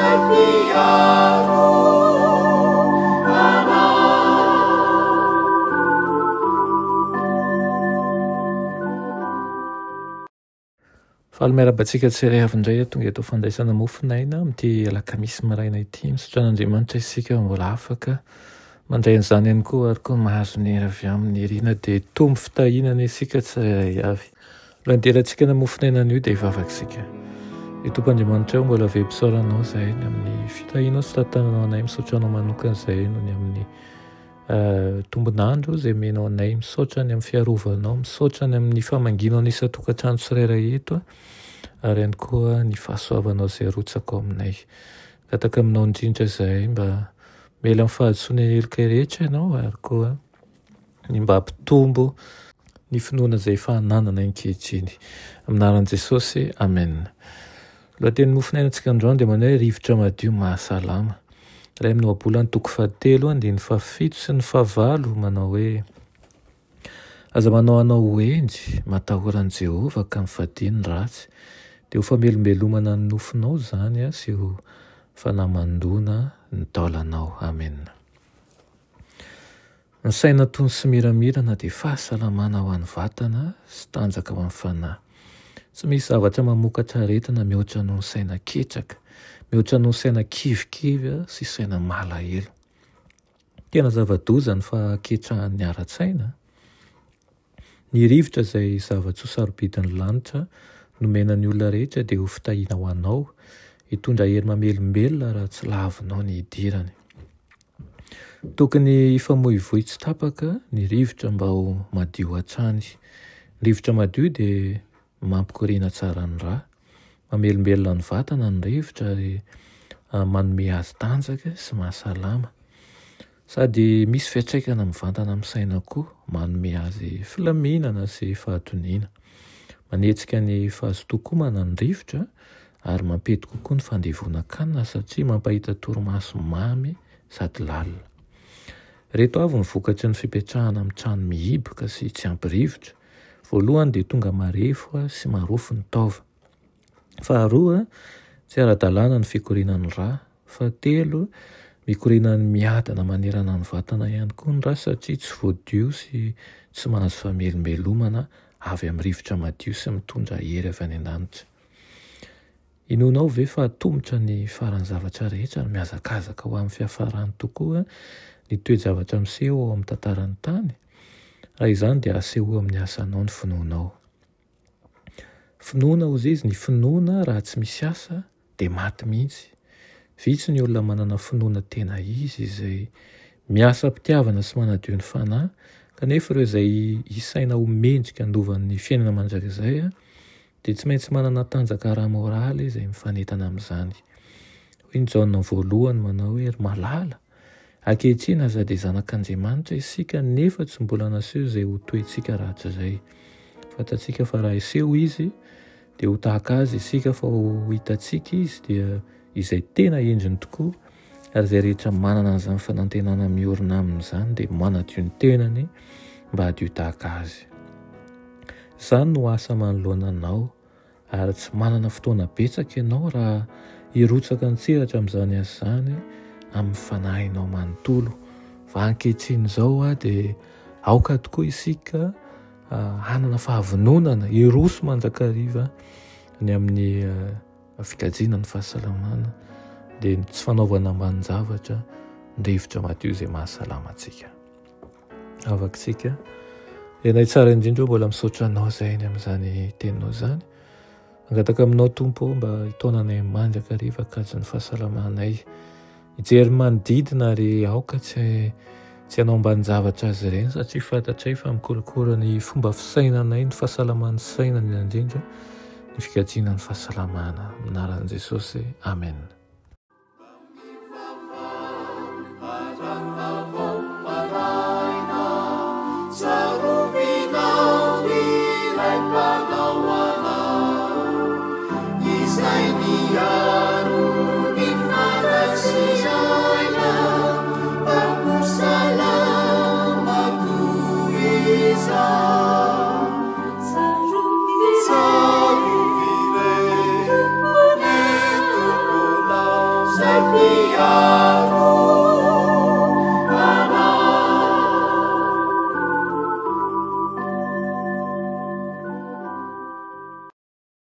Izay mpiaro anay. Faly miarahaba antsika tsirairay avy indray tonga eto fandraisana mofon'aina amin'ity alakamisy maraina ity. Misaotra an'Andriamanitra isika mbola afaka mandray an'izany ihany koa ary koa mahazo ny hery avy aminy. Irina dia tombo fitahiana anie isika tsirairay avy. Mbola nidirantsika ny mofon'aina anio dia hivavaka isika. Ry Tompo Andriamanitra ô, mbola velom-pisaoranao izahay ny amin'ny fitahianao sy tantananao anay. Misaotra anao manokana izahay noho ny amin'ny Tombon'andro izay omenao anay, misaotra ny amin'ny fiarovanao, misaotra ny amin'ny famangianao ny isan-tokantrano tsirairay eto ary ihany koa ny fahasoavanao izay arotsaka ao aminay. Mangataka aminao indrindra izahay mba mela amin'ny fahadisoana heloka rehetra ianao ary koa ny mba hampitombo ny finoana izay efa ananana ankehitriny. Amin'ny anaran'i Jesosy, amen. Lohatenin'ny mofonainantsika androany dia manao hoe rivotra madio mahasalama. Iray amin'ny ohabolana toko fahatelo andininy fahafito sy ny fahavalo manao hoe Aza manao anao ho hendry, matahora an'i Jehovah ka mifadia ny ratsy, dia ho famelombelomana ny nofonao izany sy ho fanamandoana ny taolanao. Amena. Ny saina tony sy miramirana dia fahasalamana ho an'ny vatana sy tanjaka ho an'ny fanahy. Tsy misy zavatra mamokatra aretina mihoatra noho ny saina ketraka, mihoatra noho ny saina kivikivy sy saina malahelo. Tena zava-doza ny fahaketrahan'ny ara-tsaina. Ny rivotra izay zava-tsoa sarobidin'ny lanitra nomena ny olona rehetra dia ho fitahiana ho anao, hitondra hery mamelombelona raha tsy lavinao ny hidirany. Tokony hifamoivoy tsy tapaka ny rivotra mba ho madio hatrany. Ny rivotra madio dia mampikoriana tsara ny ra, mamelombelona ny vatana ny rivotra ary manome azy tanjaka sy mahasalama. Sady misy fiantraikana mivantana amin'ny saina koa, manome azy filaminana sy fahatoniana. Manetsika ny fahazotoan-komana ny rivotra ary mampety kokoa ny fandevonan-kanina satria mampahita torimaso mamy sady lalina. Ireto avy ny vokatry ny fipetrahana amin'ny trano mihiboka sy tsy ampy rivotra, voalohany dia tonga marefo sy marofy ny taova. Faharoa, tsy ara-dalàna ny fikorianan'ny rà. Fahatelo, mikoriana miadana manerana ny vatana ihany koa ny rà satria tsy voadio sy tsy mahazo famelombelomana avy amin'ny rivotra madio sy mitondra hery avy any an-danitra. Inoanao ve fa atomotra ny faran'ny zavatra rehetra ary mihazakazaka ho amin'ny fiafarany tokoa ny toe-javatra miseho ao amin'ny tantaran'ny tany? Raha izany dia asehoy amin'ny asanao ny finoanao. Finoana hozy izy, ny finoana raha tsy misy asa dia maty mihitsy. Vitsy ny olona manana finoana tena izy izay miasa am-pitiavana sy manadio ny fanahy, kanefa ireo izay isaina ho mendrika handova ny fiainana mandrakizay dia tsy maintsy manana tanjaka ara-moraly izay mifanentana amin'izany. Hoy ny Jaona voalohany manao hoe, Ry malala, Ankehitriny aza dia zanak'Andriamanitra isika nefa tsy mbola naseho izay ho toetsika rahatrizay. Fantatsika fa raha hiseho Izy dia ho tahaka Azy isika fa ho hitantsika Izy dia izay tena endriny tokoa ary izay rehetra manana an'izany fanantenana miorina aminy izany dia manadio ny tenany mba hadio tahaka Azy. Izany no asa manoloana anao. Ary tsy manana fotoana betsaka ianao raha hirotsaka an-tsehatra amin'izany asa izany amin'ny fanahinao manontolo. Fa ankehitriny izao dia aoka tokoa isika hanana fahavononana hiroso mandrakariva ny amin'ny fikajiana ny fahasalamana dia ny tsy fanaovana ambanin-javatra ny rivotra madio izay mahasalama antsika. Avakitsika. Ianay tsara indrindra mbola misaotra anao izay ny amin'izany teninao izany. Mangataka aminao Tompo mba hitaona anay mandrakariva kajy ny fahasalamanay. Hijery manodidina ary aoka tsy tsy hanao ambanin-javatra azy ireny satria fantatray fa mikolokolo ny fomba fisainanay ny fahasalaman'ny saina indrindra ny fikajiana ny fahasalamana. Amin'ny anaran'i Jesosy. Amen. miaro.